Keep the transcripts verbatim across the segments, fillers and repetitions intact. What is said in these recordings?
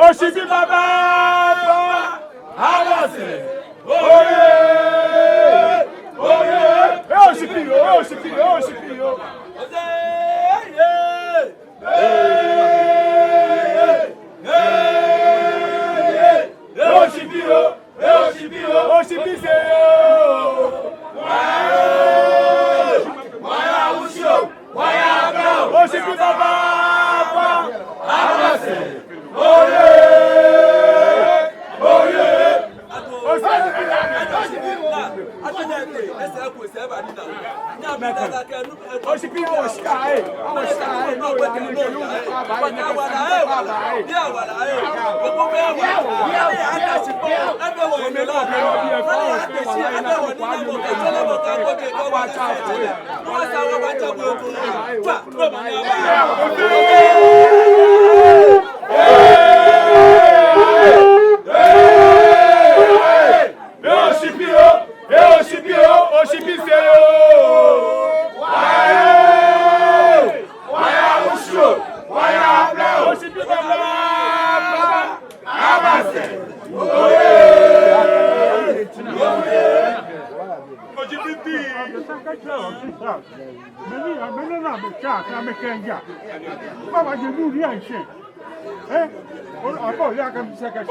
Oshipi baba! Abase! Oye! Oye! Ee, oshipi oo, ee, oshipi oo, ee, oshipi oo. Ee, oshipi oo, ee, oshipi oo. Oshipi sɛɛ oo. Waya oo! Waya oshipi oo! Waya abla oo! Oshipi baba! Abase! Oye! Oye! Ee, oshipi oo, ee, oshipi oo, oshipi sɛɛ oo. Waya oo, waya oshipi oo, waya abla oo. Oshipi baba! Abase! Oye! Oye! Mɛni, mɛni na mɛtsa, mɛkɛya. Baba je nu ni anshi. Eh? Abo ya ka mi sɛkɛ.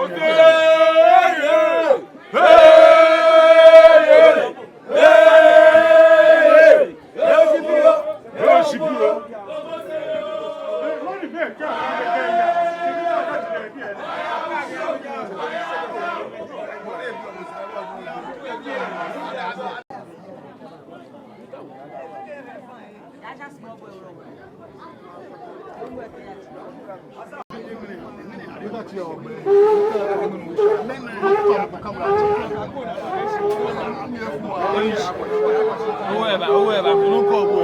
Owó eba, owó eba, kunu kɔ bu.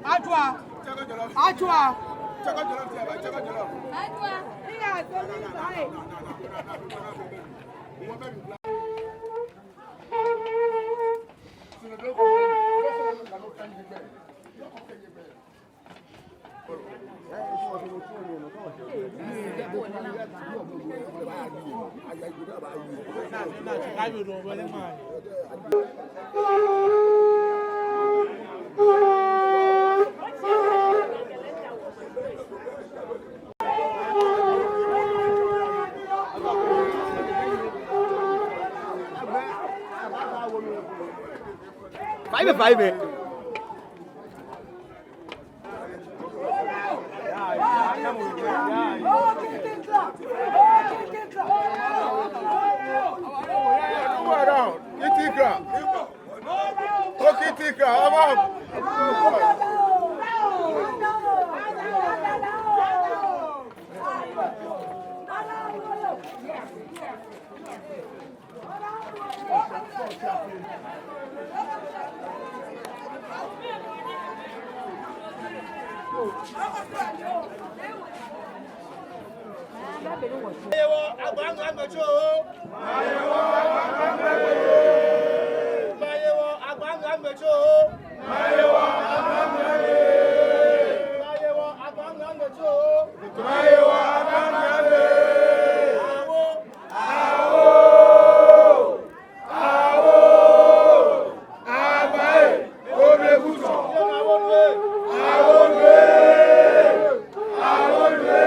Atua. Atua. Ebe fai be. Kitikra. Kitikra, abam. Mayewa agbaŋ agbɛtsɔ. Mayewa agbaŋ agbɛtsɔ. Mayewa agbaŋ agbɛtsɔ. Mayewa agbaŋ agbɛtsɔ. Awo. Awo! Awo! Agbae! Oblekutsɔ! Awo lɛ! Awo lɛ! Awo lɛ!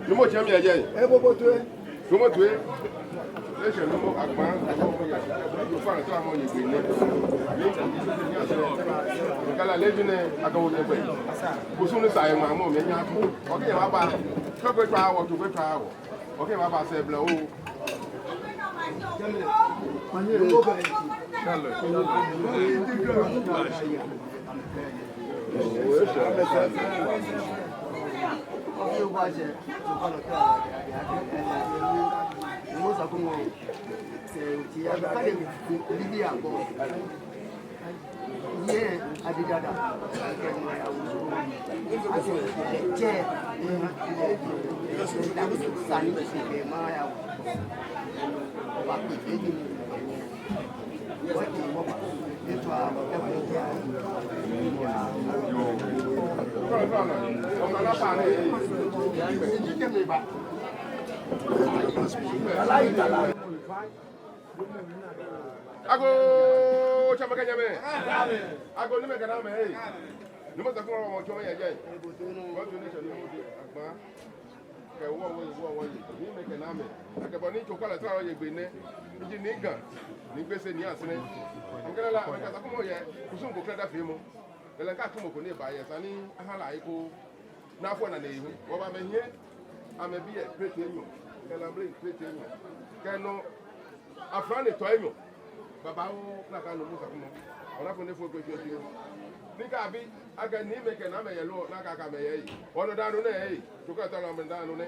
Numo jami ajai. Numo tue. Eshɛ numo akpa. Akpa tɔ amɔ ni gbɛ nɛ. Kala lɛ bi nɛ aka wo tɛpɛ. Kusum ni sa yɛ mɔ mɔ mɛ nya. Okɛ maba. Tɔ gbɛ tɔ awɔ, tɔ gbɛ tɔ awɔ. Okɛ maba sɛɛ blɛ oo. Agoo, tsɛmɛi kɛ nyɛmɛi. Agoo, nyɛmɛi kɛ naamɛi. Numo Zakumɔ, mɔ tsɔmɔ yɛ jɛi. Mɔ tsu ni tsɛ numo di akpa. Kɛ wɔ wɔ yi, wɔ wɔ yi. Nyɛmɛi kɛ naamɛi. Akɛ bɔ ni tsokwalɛ tara yɛ gbɛ nɛ. Eji Nii Ga, Nii Gbese, Nii Asere. Amɛkɛ lɛ la, amɛkɛ Zakumɔ yɛ kusum ko krɛdɛɛ feemɔ. Lɛɛlɛŋ kɛ atsumɔ ko ni eba yɛ, esa ni aha lɛ eko. Naa fɔ naa nɛɛ hu. Wɔba amɛhiɛ, amɛbi yɛ plate enyɔ. Kɛ Lamre Plete enyɔ. Kɛ nɔ Afrane tɔ enyɔ. Babaoo, nakai nɔ Musa Kumɔ. Ona fo ne fo kpe kpe kpe. Ni kɛ abi, akɛ ni mɛi kɛ namɛi yɛ loo, nakai kɛ amɛyɛ. Onɔ daa nɔ nɛ. Tuka tala mɛ daa nɔ nɛ.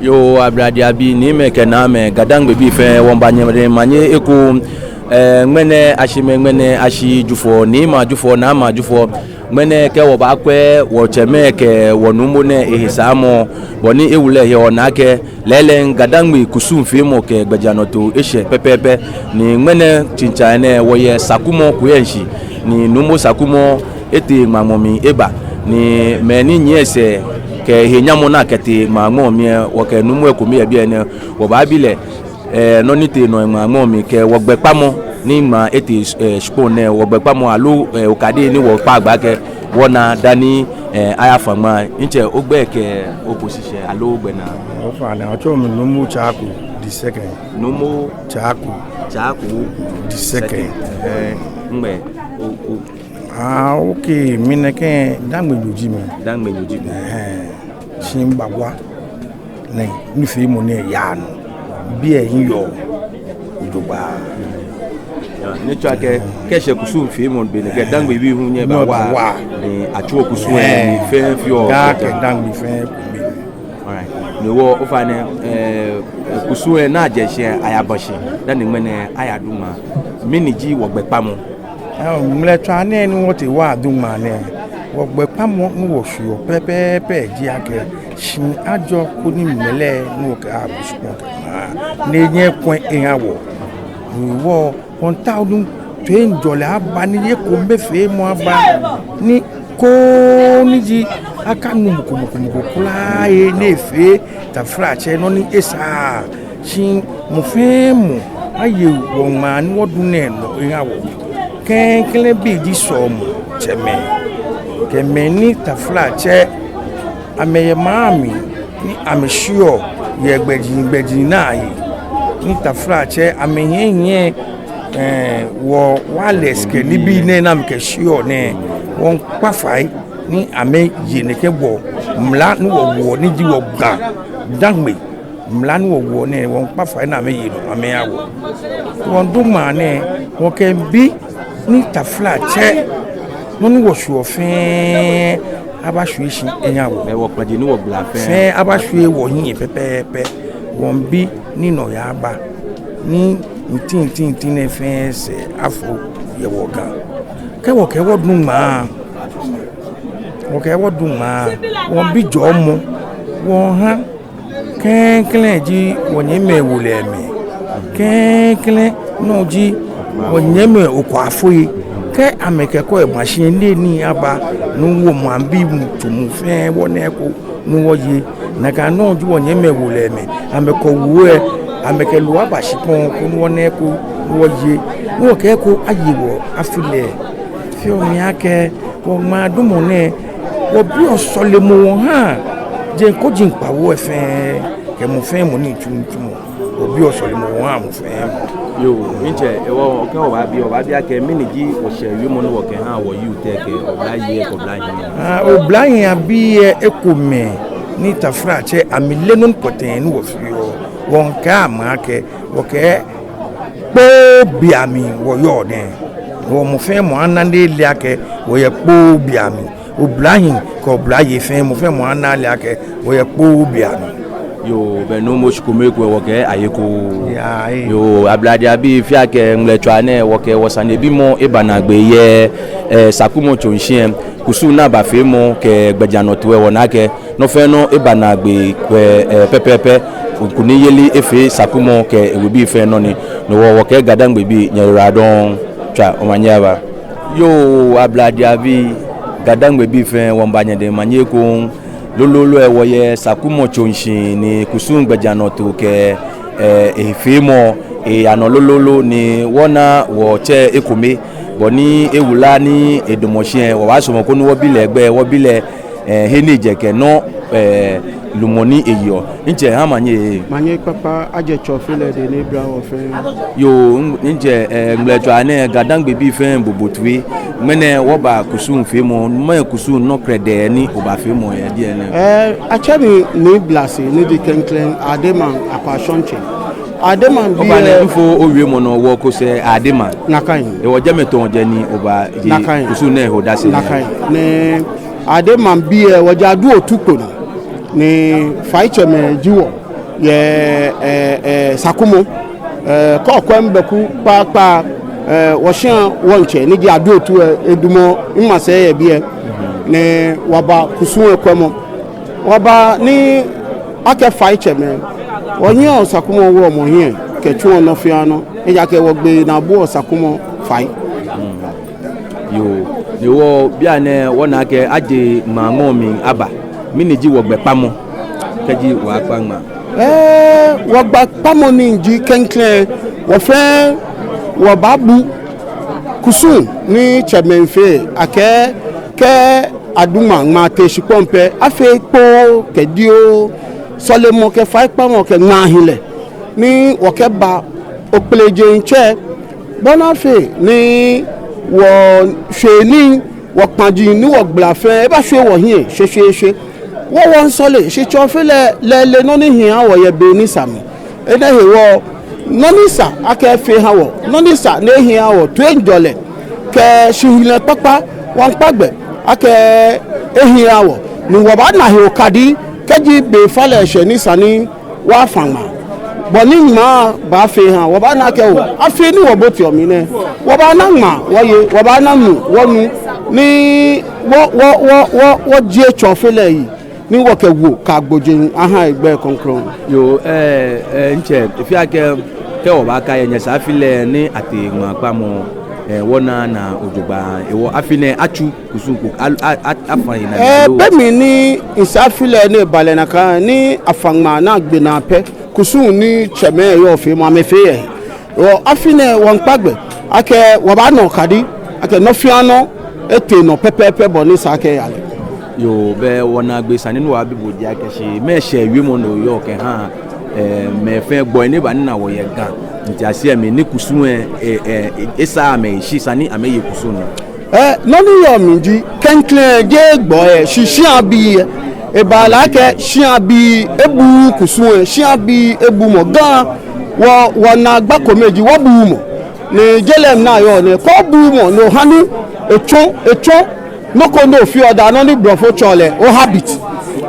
Yoo, ablade abii, niimɛi kɛ naamɛi, GaDangme bii fɛɛ, wɔmiiba nyɛ manye ekoŋŋ. Ɛɛ, ŋmɛnɛ ashi mɛɛ? Ŋmɛnɛ ashi Jufɔ, niimɛi a-Jufɔ, naamɛi a-Jufɔ. Ŋmɛnɛ kɛ wɔbaakwɛ wɔtsɛmɛi kɛ wɔnuumo nɛɛ ehe saamɔ, bɔ ni ewu lɛ he, ona akɛ lɛɛlɛŋ GaDangme kusumfeemɔ kɛ gbɛjianɔtoo eshɛ pɛpɛɛpɛ. Ni ŋmɛnɛ tsitsaa nɛɛ wɔyɛ Sakumɔ Kuyɛŋshi, ni Nuumo Sakumɔ etee ŋmaamɔ mli eba. Ni mɛi ni nyiɛ esɛɛ kɛ ehe nyamɔ naa kɛtee ŋmaamɔ mli lɛ, wɔkɛ nuumo lɛ kome yɛ biɛ nɛɛ, wɔbaabi lɛ, ɛɛ, nɔ ni tee nɔ yɛ ŋmaamɔ mli kɛ wɔgbɛkpamɔ ni ŋmaa etee, ɛɛ, shikpɔŋ nɛɛ, wɔgbɛkpamɔ aloo, ɛɛ, okadi ni wɔkpaa gbɛ akɛ wɔna dani, ɛɛ, ayafa ŋmaa. Ntsɛ, ogbɛi kɛ oposition aloo ogbɛnaa? Ofainɛ, atsɛɔ mi Nuumo Tsaaku the second. Nuumo Tsaaku. Tsaaku the second. Ɛɛ, ŋmɛnɛ, o, o. Ah, okay, mi nɛkɛ Dangmenyo ji mi. Dangmenyo ji mi. Ɛhɛɛ. Shi mibagba nɛɛ, nifeemɔ nɛɛ yaa nɔ. Biɛ miyɔɔ jogbaŋŋ. Ni tsɔɔ akɛ, kɛ eshɛ kusumfeemɔ be nɛɛ, kɛ Dangme bii hu nyɛbawa. Nyɛbawa. Ni atsuɔ kusum lɛ, ɛɛ, ni fɛɛ fioo. Ga kɛ Dangme fɛɛ kome. Alright. Ni wɔ, ofainɛ, ɛɛ, kusum lɛ naa jɛ shi ayaba shi dani ŋmɛnɛ ayadu ŋmaa. Mɛni ji wɔgbɛkpamɔ? Ɛɛ, ŋmlɛtswaa nɛɛ ni wɔtee wɔyadu ŋmaa nɛɛ, wɔgbɛkpamɔ ni wɔshiɔ pɛpɛɛpɛ ji akɛ, shi ajɔ koni mɛlɛ ni wɔkɛabu shikpɔŋ kɛ ŋmaa nɛɛ nyɛkwɛ eha wɔ. Ni wɔ, wɔmiitao ni toiŋjɔlɛ aba ni ekomefeemɔ aba ni koni ji akanu mɔ ko mɔ ko mɔ ko kwraa he ni efee taflatsɛ nɔ ni esaaa. Shi mɔ fɛɛ mɔ aye wɔŋmaa ni wɔdu nɛɛ nɔ eha wɔ. Klɛŋklɛŋ bii ji sɔɔmɔtsɛmɛi kɛ mɛi ni taflatsɛ amɛyɛ maŋ mli ni amɛshiɔ yɛ gbɛji gbɛji naa he. Ni taflatsɛ amɛhiɛhiɛ, ɛɛ, wɔ wireless kɛ nibii nɛɛ ni amɛkɛshiɔ nɛɛ, wɔmiikpa fai ni amɛye nɛkɛ wɔ mla ni wɔwoɔ ni ji wɔ Ga Dangme mla ni wɔwoɔ nɛɛ, wɔmiikpa fai ni amɛye nɔ amɛha wɔ. Wɔmiidu ŋmaa nɛɛ, wɔkɛmiibi ni taflatsɛ nɔ ni wɔshiɔ fɛɛ abashwie shi eha wɔ. Ɛɛ, wɔkpɛji ni wɔgbla fɛɛ. Fɛɛ abashwie wɔhiɛ pɛpɛɛpɛ. Wɔmiibi ni nɔyaa aba, ni ntintintin nɛɛ fɛɛ sɛɛ afo yɛ wɔ Ga. Kɛ wɔkɛɛ wɔdu ŋmaa, wɔkɛɛ wɔdu ŋmaa, wɔmiibi jɔɔmɔ, wɔha klɛŋklɛŋ ji wɔnyɛmimɛi wolɛimɛi. Klɛŋklɛŋ nɔ ji wɔnyɛmimɛi okwaafoi. Kɛ amɛkɛ kɔɔ eba shi lɛ, nii aba ni wɔ maŋbii mlitumɔ fɛɛ wɔna eko ni wɔye. Nakai nɔ ji wɔnyɛmimɛi wolɛimɛi. Amɛkɛ woo lɛ, amɛkɛ loo aba shikpɔŋ koni wɔna eko ni wɔye. Ni wɔkɛ eko aye wɔ afi lɛ. Fioo mi akɛ wɔŋmaadumɔ nɛɛ, wɔbiɔ sɔlemɔ wɔhaa jeŋ koji kpawo lɛ fɛɛ, kɛ mɔ fɛɛ mɔ ni tsuɔ nitsumɔ. Wɔbiɔ sɔlemɔ wɔhaa mɔ fɛɛ mɔ. Yoo, ntsɛ, ewɔ, kɛ wɔbaabi, wɔbaabi akɛ mɛni ji wɔshɛɛ wiemɔ ni wɔkɛhaa wɔ youth lɛ kɛ oblayei kɛ oblahii? Ah, oblahii abii lɛ ekomɛi ni taflatsɛ amɛle nɔ ni pɔtɛɛ ni wɔfeɔ, wɔmiikɛɛ amɛ akɛ, wɔkɛɛ kpoo be mli wɔyɔɔ nɛɛ. Wɔ mɔ fɛɛ mɔ ana ni ele akɛ wɔyɛ kpoo be mli. Oblahii kɛ oblayei fɛɛ, mɔ fɛɛ mɔ ana ale akɛ wɔyɛ kpoo be mli. Yoo, bɛ Nuumo, shikome ekoŋŋ, wɔkɛɛ ayekoo. Yaa, ee. Yoo, ablade abii, fɛɛ akɛ ŋmlɛtswaa nɛɛ, wɔkɛ wɔsanebimɔ eba naagbee yɛ, ɛɛ, Sakumɔ Tsonshi, kusum ni abafeemɔ kɛ gbɛjianɔtoo lɛ, wɔna akɛ nɔ fɛɛ nɔ eba naagbee, ɛɛ, ɛɛ, pɛpɛɛpɛ. Kunimyeli efee Sakumɔ kɛ ewebii fɛɛ nɔ ni. No hewɔ wɔkɛɛ GaDangme bii, nyɛyiwala dɔŋŋ. Tswa, omanye aba. Yoo, ablade abii, GaDangme bii fɛɛ, wɔmiiba nyɛ dɛŋ manye ekoŋŋ. Lolo lolo lɛ wɔyɛ Sakumɔ Tsonshi ni kusum gbɛjianɔtoo kɛ, ɛɛ, efeemɔ eyaa nɔ lolo lolo ni wɔna wɔtsɛ ekome. Bɔ ni ewula ni edamɔ shi lɛ, wɔbaasumɔ koni wɔbi lɛ egbɛi, wɔbi lɛ Ɛɛ, he ni ejɛ kɛ nɔ, ɛɛ, lumɔ ni eyeɔ. Ntsɛ, ha manye. Manye kpakpa, ajɛ Tsɔfelɛ dɛŋ ni ebla wɔ fɛɛ. Yoo, n-, ntsɛ, ɛɛ, ŋmlɛtswaa nɛɛ, Ga-Dangme bii fɛɛ bobo toi. Ŋmɛnɛ wɔba kusum feemɔ, mɛɛ kusum nɔ krɛdɛɛ ni oba feemɔ yɛ biɛ nɛɛ? Ɛɛ, atsɛɔ mi Nii Blase, ni ji klɛŋklɛŋ Ademan Akwashɔŋtsɛ. Ademan bii. Ofainɛ, ɛɛ, mifo owiemɔ nɔ, wɔkɔ sɛɛ Ademan. Nakai. Ewɔ jɛmɛ tɔŋŋ jɛ ni obaye. Nakai. Kusum nɛɛ he odase. Nakai. Ni Ademan bii, ɛɛ, wɔjɛ Adu Otu kpo nɔ. Ni Faitsɛmɛi ji wɔ yɛ, ɛɛ, ɛɛ, Sakumɔ. Ɛɛ, kɛ okwɛ mibɛku kpakpa, ɛɛ, wɔshia wɔŋtsɛ ni ji Adu Otu, ɛɛ, edamɔ mimasɛi yɛ biɛ. Ni wɔba kusum lɛ kwɛmɔ. Wɔba ni akɛ Faitsɛmɛi, wɔnyiɛɔ Sakumɔ wulɔmɔ hiɛ kɛtsuɔ nɔ fɛɛ nɔ, ejaakɛ wɔgbee naa buɔ Sakumɔ fai. Yoo, ni wɔ bianɛ wɔna akɛ aje ŋmaa ŋmɔ mli aba. Mɛni ji wɔgbɛkpamɔ, kɛji wɔkpa ŋmaa? Ɛɛ, wɔgbɛkpamɔ ni ji klɛŋklɛŋ, wɔ fɛɛ wɔbaabu kusum ni tsɛmɛi fee, akɛ kɛ adu ŋmaa, ŋmaa tee shikpɔŋ pɛ, afee kpoo kɛ dioo, sɔlemɔ kɛ faikpamɔ kɛ ŋmaahilɛ, ni wɔkɛba Okpelejeŋ tsɛ, bɔ ni afee ni wɔshwee nii, wɔkpaji ni wɔgbla fɛɛ, ebashwie wɔhiɛ shweshweeshwe. Wɔ wɔmiisɔle, shi Tsɔfelɛ lɛ, lɛ ele nɔ ni hi eha wɔ yɛ be ni sa mli. Enɛ hewɔ, nɔ ni sa akɛ efee eha wɔ, nɔ ni sa ni ehi eha wɔ, toiŋjɔlɛ kɛ shihilɛ kpakpa, wɔmiikpa gbɛ akɛ ehi eha wɔ. Ni wɔbaana he okadi, kɛji be falɛ shɛ ni sa ni wɔfa ŋmaa. Bɔ ni ŋmaa baafee eha, wɔbaana akɛ oo, afi ni wɔboteɔ mli nɛɛ, wɔbaana ŋmaa wɔye, wɔbaana nu wɔnu, ni wɔ, wɔ, wɔ, wɔ, wɔjie Tsɔfelɛ yi, ni wɔkɛ woo kɛ agbojee aha egbɛi krɔŋkrɔŋ. Yoo, ɛɛ, ɛɛ, ntsɛ, efeɔ akɛ, kɛ wɔbaakai nyɛsɛɛ afi lɛ ni atee ŋmaa kpamɔ, ɛɛ, wɔnaaa naa jogbaŋŋ, ewɔ afi nɛɛ atsu kusum ko, a, a, a, afa yi naa. Ɛɛ, loo? Be mli ni misɛɛ afi lɛ ni eba lɛ nakai ni afa ŋmaa ni agbe naa pɛ, kusum ni tsɛmɛi yɔɔ feemɔ amɛfee yɛ. Wɔ afi nɛɛ wɔmiikpa gbɛ akɛ wɔbaana okadi, akɛ nɔ fɛɛ nɔ etee nɔ pɛpɛɛpɛ bɔ ni sa akɛ eya lɛ. Yoo, bɛ wɔnaagbee sane ni wɔbaabi bo ji akɛ shi mɛɛ shɛɛ wiemɔ ni oyɔɔ kɛha, ɛɛ, mɛi fɛɛ, gbɔi ni eba nina wɔ yɛ Ga ntiase mli ni kusum lɛ, ɛɛ, ɛɛ, esaa amɛyi shi esa ni amɛye kusum nɛɛ? Ɛɛ, nɔ ni yɔɔ mli ji, klɛŋklɛŋ jeee gbɔi lɛ, shi shiabii lɛ. Eba lɛ akɛ shiabii ebuuu kusum lɛ, shiabii ebuuu mɔ. Ga, wɔ, wɔnaagba kome ji wɔbuuu mɔ. Ni je lɛ mli ni ayɔɔ nɛɛ, kɛ obuuu mɔ ni oha ni etsɔ, etsɔ nɔ ko ni ofeɔ, daa nɔ ni blɔfo tsɛɔ lɛ o habit.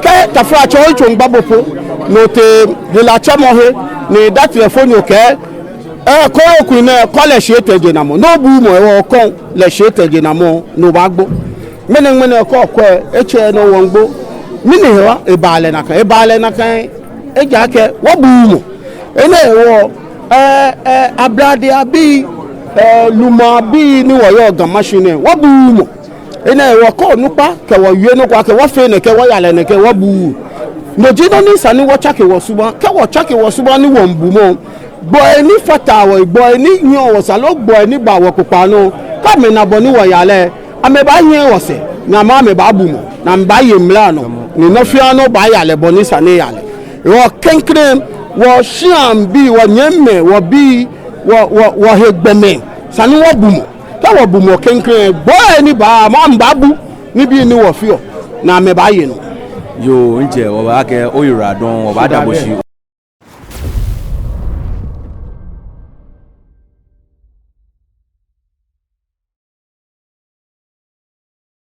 Kɛ taflatsɛ oyitsoŋ gba bo po, ni otee helatsɛmɔ he, ni da telefone okɛɛ, ɛɛ, kɔɔyɔɔ kui nɛɛ, kɔ lɛ shii etɛ jenamɔ. Ni obuuu mɔ, ewɔ okɔ lɛ shii etɛ jenamɔ, ni obaagbo. Ŋmɛnɛŋmɛnɛ kɛ okwɛ, etsɛɛɛ ni wɔmiigbo. Mɛni hewɔ? Eba lɛ nakai, eba lɛ nakai, ejaakɛ wɔbuuu mɔ. Enɛ hewɔ, ɛɛ, ɛɛ, ablade abii, ɛɛ, lumɔ abii ni wɔyɔɔ Ga Mashie nɛɛ, wɔbuuu mɔ. Enɛ hewɔ kɛ onukpa kɛ wɔ wie nɔ ko akɛ wɔfee nɛkɛ, wɔya lɛ nɛkɛ, wɔbuuu. No ji nɔ ni sa ni wɔtsake wɔsubaŋ. Kɛ wɔtsake wɔsubaŋ ni wɔmiibu mɔ, gbɔi ni fata wɔ, gbɔi ni nyiɛɔ wɔsɛɛ aloo gbɔi ni baa wɔ kpokpaa nɔ, kɛ amɛna bɔ ni wɔya lɛ, amɛbaanyiɛ wɔsɛɛ, ni amɛ, amɛbaabu mɔ, ni amɛbaaye mla nɔ, ni nɔ fɛɛ nɔ baaya lɛ bɔ ni sa ni eya lɛ. Wɔ klɛŋklɛŋ, wɔshiabii, wɔnyɛmimɛi, wɔbii, wɔ, wɔ, wɔhegbɛmɛi, esa ni wɔbu mɔ. Kɛ wɔbu mɔ klɛŋklɛŋ, gbɔi ni baa, amɛ, amɛbaabu nibii ni wɔfeɔ, ni amɛbaaye nɔ. Yoo, ntsɛ, wɔbaakɛɛ oyiwaladɔŋŋ, wɔbaada bo shi.